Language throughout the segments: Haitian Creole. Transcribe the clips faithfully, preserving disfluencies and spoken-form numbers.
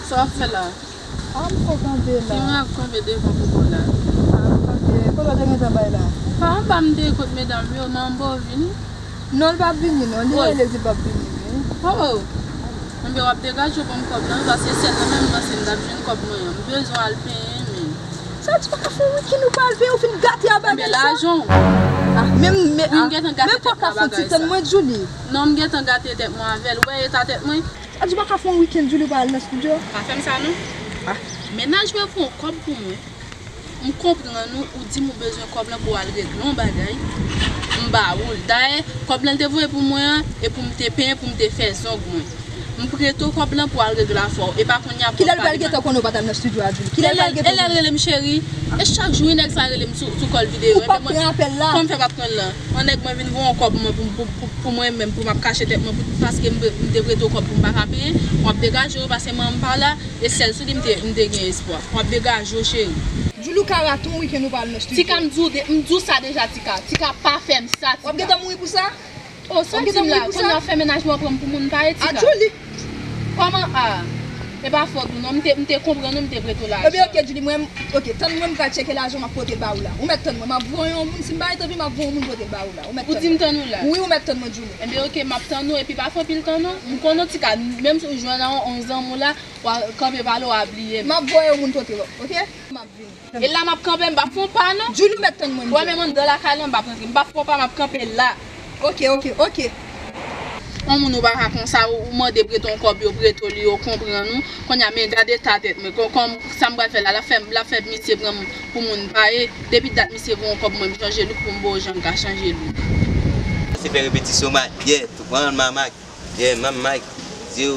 Sa w ap fè la? A, m fò kanpe la. Ki mwen ap kanpe devan pou w la? A, m kanpe. Kote w te gentan bay la? Pa anba m te ye kot medam yo, men anba w vini. Non, l p ap vini, non. Li rele, di l p ap vini, wi. Oh, oh. Enben, w ap degaje w ban m kòb lan, paske sèl nan menm nan se m t ap jwenn kòb mwen an. M bezwen al penyen, men. Sa di w pa ka fè yon wikenn ou pa al penyen, ou fin gate a bagay sa. Enben, lajan w. A, men, men, wi, m gentan gate tèt mwen a bagay sa. Tann mwen, Julie. Non, m gentan gate tèt mwen avè l. Ou wè eta tèt mwen? Sa di w pa ka fè yon wikenn, Julie, ou pa al nan estidyo? Pa fè m sa, non. A. Mennaj mwen fè yon kòb pou mwen. M konprann ou, ou di m ou bezwen kòb lan pou w al regle yon bagay. M ba ou l. Dayè, kòb lan l te voye pou mwen an, e pou m te penyen, pou m te fè zong mwen. M prete w kòb lan pou w al regle afè w. E pa kounye a pou w pale mal. Kilè l pral gentan konnen w pa t al nan estidyo a, Julie? Kilè l pral gentan konnen? E lè l rele m cheri. E chak jou, wi, nèg sa rele m sou, sou kòl videyo. Ou p ap pran apèl la. Kòman m fè p ap pran l lan? An nèg mwen vin voye yon kòb mwen pou, pou, pou, pou mwen menm, pou m ap kache tèt mwen, pou, paske m, m te prete w kòb pou m pa ka penyen. W ap degaje w, paske manman m pa la. E sèl sou li m te, m te gen espwa. W ap degaje w, cheri. Julie, ou ka rate yon wikenn ou pa al nan estidyo. Tika, m di w de, m di w sa deja, Tika. Tika, pa fè m sa, Tika. W ap gentan mouri pou sa? Oh, sa w di m la, kounye a w fè mennaj mwen pran m pou moun pa ye, Tika. A, Julie. Kòman a? E pa fòt ou non, m te, m te konprann ou, m te prete w lajan. Ebyen, oke, Julie, mwen, oke, tann mwen, m pral tcheke lajan, m ap pote ba ou la. Ou mèt tann mwen, m ap voye yon moun, si m pa ret anvi, m ap voye yon moun pote ba ou la. Ou mèt tann mwen. Pou di m tann ou la? Wi, ou mèt tann mwen, Julie. Enben, oke, m ap tann ou, epi pa fè anpil tan non. M konnen w, Tika, menm si w jwenn yon, yon zanmi w la, w a kanpe pale, w a bliye m. M ap voye yon moun pote w, oke? M ap vini. E la m ap kanpe, m p ap fè yon pa non. Julie, ou mèt tann mwen, m di w. Wè, men mwen anndan lakay lan, m p ap rantre. M p ap fè yon pa, m ap kanpe la. Oke, oke, oke. Yon moun ou pa ka konsa, ou, ou mande prete yon kòb, yo prete w li, yo konprann ou. Kounye a, men gade eta tèt mwen. Kò-, kòm sa m pral fè la, l ap fè, l ap fè misye pran m pou moun pa ye. Depi dat misye voye yon kòb mwen, m chanje look pou m ba w jan m ka chanje look. Se fè repetisyon, Mike. Yeah, tou pran Mama. Yeah, Mama Mike. Yo,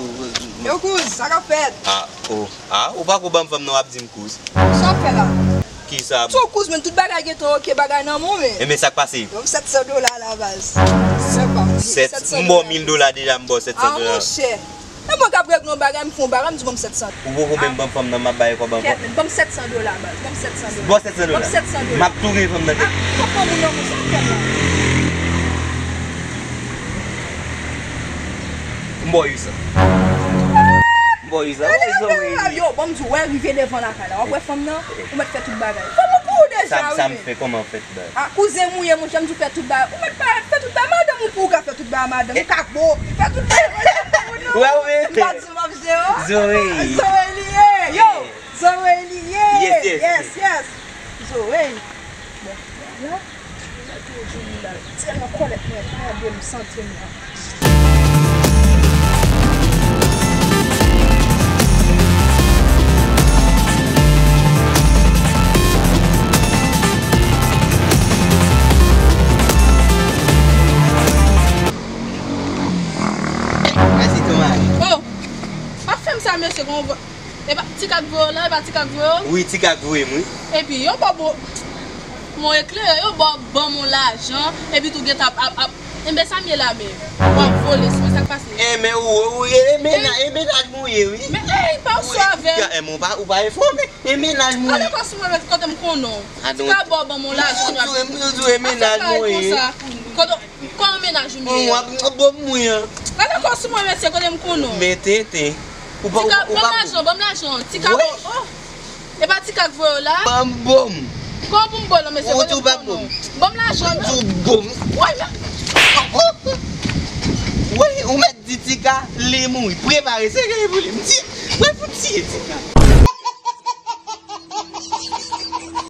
yo, kouz, sa k ap fèt? A, o, a, ou pa ko ban m fanm nan, w ap di m kouz. Sa w ap fè la? Kisa? Sou kouz, men tout bagay gentan oke, bagay nan men w, men. E men sa k pase? Ban m sèt san dola la, baz. Sèt san dola. M ba w mil dola deja, m ba w sèt san dola. A, monchè. E mwen k ap regle yon bagay, m fè yon bagay, m di ban m sèt san. Ou poko menm ban m fanm nan, m ap bay kòb ankò. Kèt, men ban m sèt san dola, baz. Ban m sèt san dola. Ba w sèt san dola. Ban m sèt san dola. M ap touye fanm nan tèt. A, ou pa fè moun nan konsa, fè m la. M ba w uit san. M ba w uit san. Wi, Zoe. Yo, ban m di w, wè, rive devan lakay la. W ap wè fanm nan, ou mèt fè tout bagay. Fanm ou pou ou deja, wi, men. Sa m fè, kòman fè? A, kouzen m ou ye, monchè, m di w fè tout bagay. Ou mèt pa fè tout bagay, madanm ou pou ou ka fè tout bagay, madanm ou ka gwo. Fè tout bagay, monchè, pou nou. Wè, wè. M pa di m ap jere w. Zoe. Zoe li ye. Yo, Zoe li ye. Yes, yes. Yes, yes. Zoe. Bon, la, la, tou di m la. Tèlman kòlèt mwen, gade m, santi m la. Mèsi, Thomas. Oh! Pa fè m sa, mesye, kon, e pa Tika k voye w la, e pa Tika k voye w? Wi, Tika k voye m, wi. Epi, yo ba w, bon, eklere, yo ba w, ban m yon lajan, epi tou gentan ap, ap, ap, enben sa m ye la menm. W ap vole sou mwen, sa k pase? Enben, ou, ou, e, e mennaj, e mennaj mwen ou ye, wi. Men, ey, pa w sou avè m. Wi, Tika, enben, ou pa, ou pa enfòme. E mennaj mwen. Gade kò sou mwen, kote m konnen w. Tika ba w ban m yon lajan, nou ap di. Ou di, ou di, e mennaj mwen ou ye. Kote, kòman mennaj ou m ye? Bon, w ap, w ap ban m mwen an. Gade kò sou mwen, mesye, kote m konnen w. Men tenten. Ou pa, ou pa, ou pa. Tika, ban m lajan, ban m lajan. Tika, oh. E pa Tika k voye w la? Ban m bon. Kòman pou m bon non, mesye, kote m konnen w? Ban m lajan. Ou di w ban m. Woy, men. Woy, ou mèt di Tika, li mouri. Prepare sèkèy pou li. M di, mwen fout tiye Tika.